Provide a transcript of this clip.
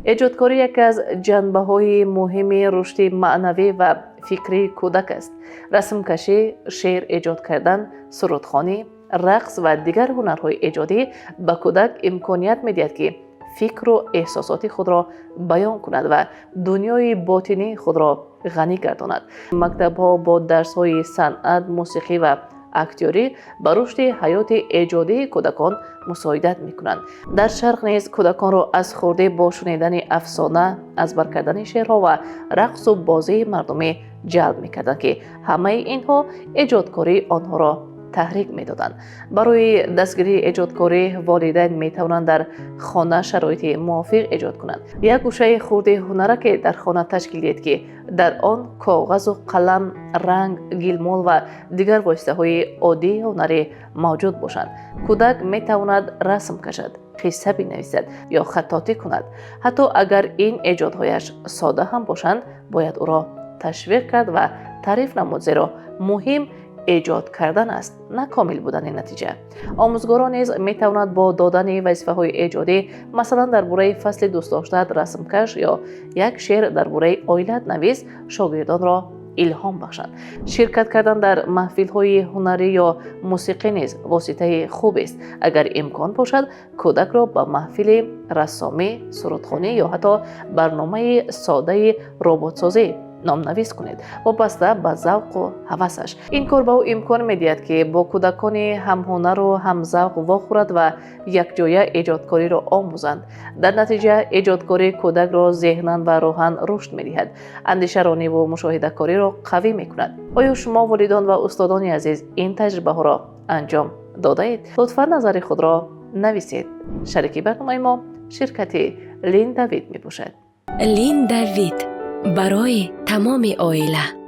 Эҷодкорӣ яке аз ҷанбаҳои муҳими рушди маънавӣ ва фикрии кӯдак аст. Расмкашӣ, шеър эҷод кардан, сурудхонӣ, рақс ва дигар ҳунарҳои эҷодӣ ба кӯдак имконият медиҳад, ки фикру эҳсосоти худро баён кунад ва дунёи ботинии худро ғанӣ гардонад. Мактабҳо бо дарсҳои санъат, мусиқӣ ва актёрӣ ба рушди ҳаёти эҷодии кӯдакон мусоидат мекунанд. Дар Шарқ низ кӯдаконро аз хурдӣ бо шунидани афсона, аз бар кардани шеърҳо ва рақсу бозии мардумӣ ҷалб мекарданд, ки ҳамаи инҳо эҷодкории онҳоро таҳрик медоданд. Барои дастгирии эҷодкорӣ волидайн метавонанд дар хона шароити мувофиқ эҷод кунанд. Як гӯшаи хурди ҳунараке дар хона ташкил диҳед, ки дар он коғазу қалам, ранг, гилмол ва дигар воситаҳои оддии ҳунарӣ мавҷуд бошанд. Кӯдак метавонад расм кашад, қисса бинависад ё хаттотӣ кунад. Ҳатто агар ин эҷодҳояш сода ҳам бошанд, бояд ӯро ташвиқ кард ва таъриф намуд, зеро муҳим эҷод кардан аст, на комил будани натиҷа. Омӯзгорон низ метавонанд бо додани вазифаҳои эҷодӣ, масалан, дар бораи фасли дӯстдоштаат расмкаш ё як шеър дар бораи оилаат навис, шогирдонро илҳом бахшанд. Ширкат кардан дар маҳфилҳои ҳунарӣ ё мусиқӣ низ воситаи хубест. Агар имкон бошад, кӯдакро ба маҳфили рассомӣ, сурудхонӣ ё ҳатто барномаи содаи роботсозӣ номнавис кунед, вобаста ба завқу ҳавасаш. Ин кор ба ӯ имкон медиҳад, ки бо кӯдакони ҳамҳунару ҳамзавқ вохӯрад ва якҷоя эҷодкориро омӯзанд. Дар натиҷа эҷодкории кӯдакро зеҳнан ва рӯҳан рушд медиҳад, андешарониву мушоҳидакориро қавӣ мекунад. Оё шумо, волидон ва устодони азиз, ин таҷрибаҳоро анҷом додаед? Лутфан назари худро нависед. Шарики барномаи мо ширкати Линдавид мебошад. Линдавид барои тамоми оила.